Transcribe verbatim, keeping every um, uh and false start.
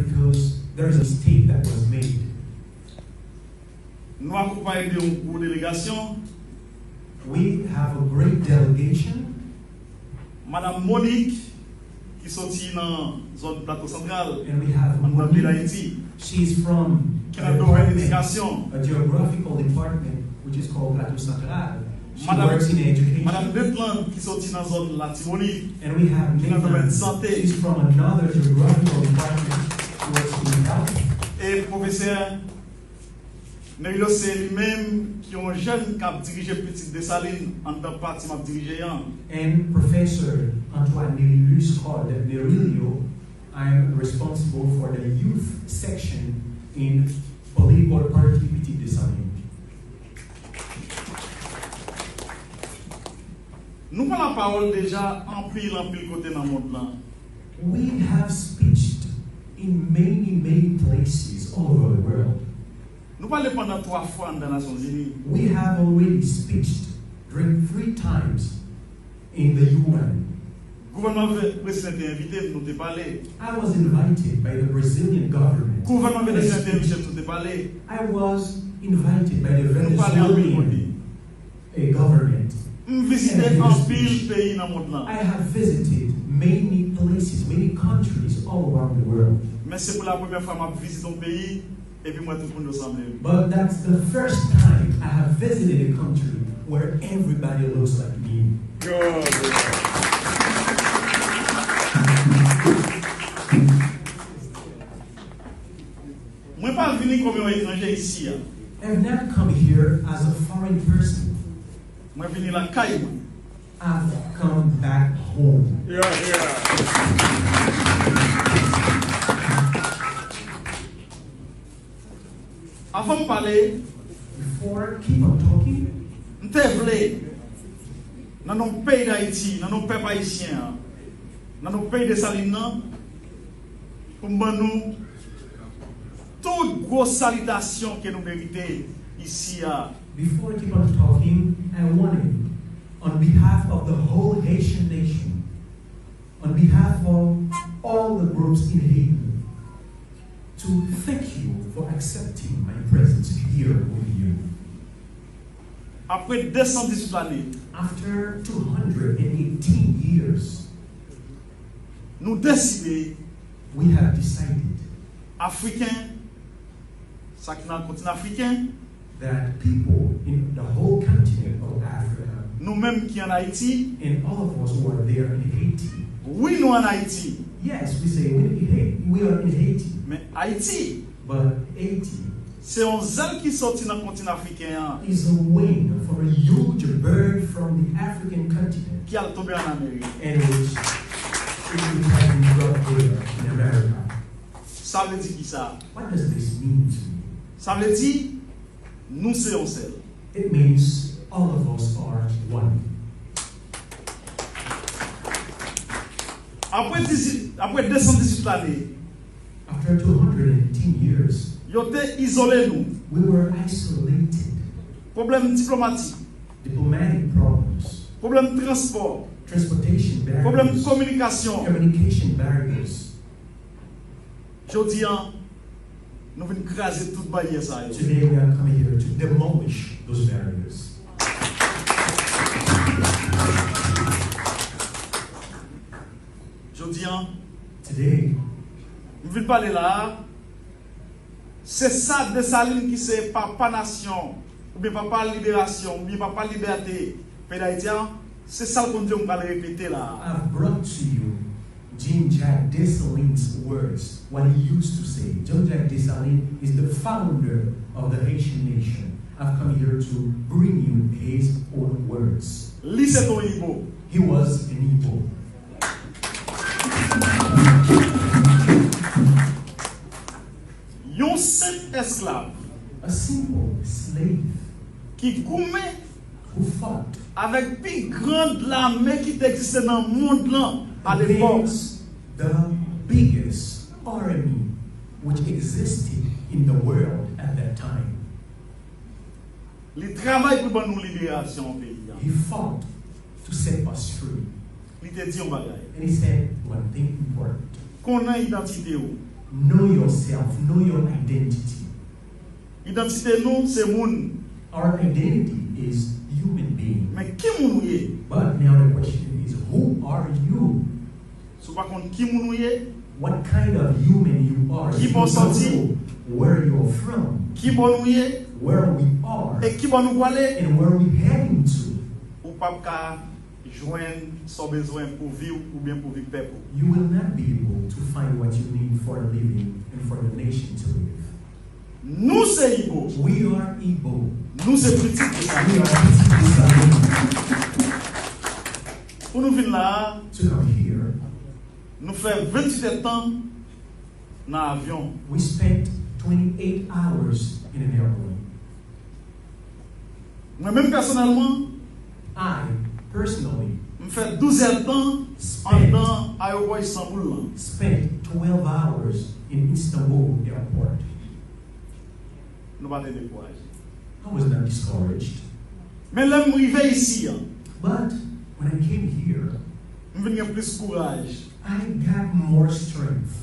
because there is a mistake that was made. Nou akonpaye de yon gwo delegasyon. We have a great delegation. Madanm Monique, ki soti nan zòn Plato Santral, And we have anndan peyi Monique. Dayiti, She's from ki a nan domèn department, edikasyon. A geographical department, which is called Plateau Central. She Madame- works in education. Madanm Maitland, ki soti nan zòn Latibonit, And we have ki nan domèn Maitland. Sante. She's from another geographical department. She works in health. E pwofesè Merilio se li menm ki yon jèn k ap dirije Pitit Desalin anndan pati m ap dirije an. And Professor Antoine Merilus called Merilio, I'm responsible for the youth section in Political Party Pitit Desalin. Nou pran lapawòl deja anpil anpil kote nan mond lan. We have speeched in many, many places all over the world. Nou pale pandan twa fwa anndan Nasyonzini. We have already speeched during three times in the U N. Gouvènman Ve- Brezilyen te envite m, nou te pale. I was invited by the Brazilian government. Gouvènman Venezyelyen te envite m, nou te pale. I was invited by the Nou pale anpil kote. Venezuelan uh, government. M vizite anpil peyi nan mond lan. I have visited many places, many countries all around the world. Men se pou la premyè fwa m ap vizite yon peyi epi m wè tout moun yo sanble m. But that's the first time I have visited a country where everybody looks like me. Mwen pa vini kòm yon etranje isi a. I've not come here as a foreign person. Mwen vini lakay mwen. I've come back home. Avan m pale, Before I keep on talking, m te vle, nan non peyi Dayiti, nan non pèp ayisyen an, nan non peyi Desalin nan, pou m ban nou tout gwo salitasyon ke nou merite isi a. Before I keep on talking, I wanted, on behalf of the whole Haitian nation, on behalf of all the groups in Haiti, to thank you for accepting my presence here with you. Apre de san dizuit lane, After two hundred eighteen years, nou deside, we have decided Afriken, sa ki nan kontinan Afriken, that people in the whole continent of Africa, nou menm ki ann Ayiti, and all of us who are there in Haiti, wi, nou ann Ayiti, yes, we say we, we are in Haiti, men Ayiti but Haiti se yon zèl ki soti nan kontinan Afriken an, is a wing from a huge bird from the African continent, ki al tonbe ann Amerik. And which it has been brought there in America. Sa vle di ki sa? What does this mean to you? Sa vle di, nou se yon sèl. It means all of us are one. Apre dizuit, apre de san dizuit lane, After two hundred eighteen years, yo te izole nou. We were isolated. Pwoblèm diplomatik, Diplomatic problems, pwoblèm transpò, transportation pwoblèm barriers, kominikasyon. Communication barriers. Jodi an, nou vin kraze tout baryè sa yo. Today we are coming here to demolish those barriers. Jodi an, Today, m vin pale la a, se sa Desalin ki se papa nasyon, oubyen papa liberasyon, oubyen papa libète peyi Dayiti a, se sa l konn di yo m pral repete la a. I've brought to you Jean-Jacques Dessalines' words, what he used to say. Jean-Jacques Dessalines is the founder of the Haitian nation. I've come here to bring you his own words. Li se t on Ibo. He was an Igbo. Yon senp esklav A simple slave ki goumen who fought avèk pi gran lame ki te egziste nan mond lan alepòk. Against the biggest army which existed in the world at that time. Li travay pou ban nou liberasyon peyi a. He fought to set us free. Li te di yon bagay. And he said one thing important. Konnen idantite w. Know yourself, know your identity. Idantite nou se moun. Our identity is human being. Men ki moun ou ye? But now the question is, who are you? Si w pa konn ki moun ou ye, What kind of human you are? Ki If bò you don't sòti? Know where you are from, Ki bò nou ye, where we are, e ki bò nou pwale, and where we heading to, ou p ap ka jwenn sa w bezwen pou vi w oubyen pou vi pèp ou. You will not be able to find what you need for a living and for the nation to live. Nou se Ibo. We are Igbo. Nou se pitit de sa. We are pitit de Salomon. Pou nou vin la a, To come here, nou fè venntuit èdtan nan avyon. We spent twenty-eight hours in an airplane. Mwen menm pèsonèlman, I, personally, m fè douz èdtan spent, anndan ayewopò Istanbul lan. Spent twelve hours in Istanbul airport. Nou pa te dekouraje. I was not discouraged. Men lè m rive isi an, But when I came here, m vin gen plis kouraj. I got more strength.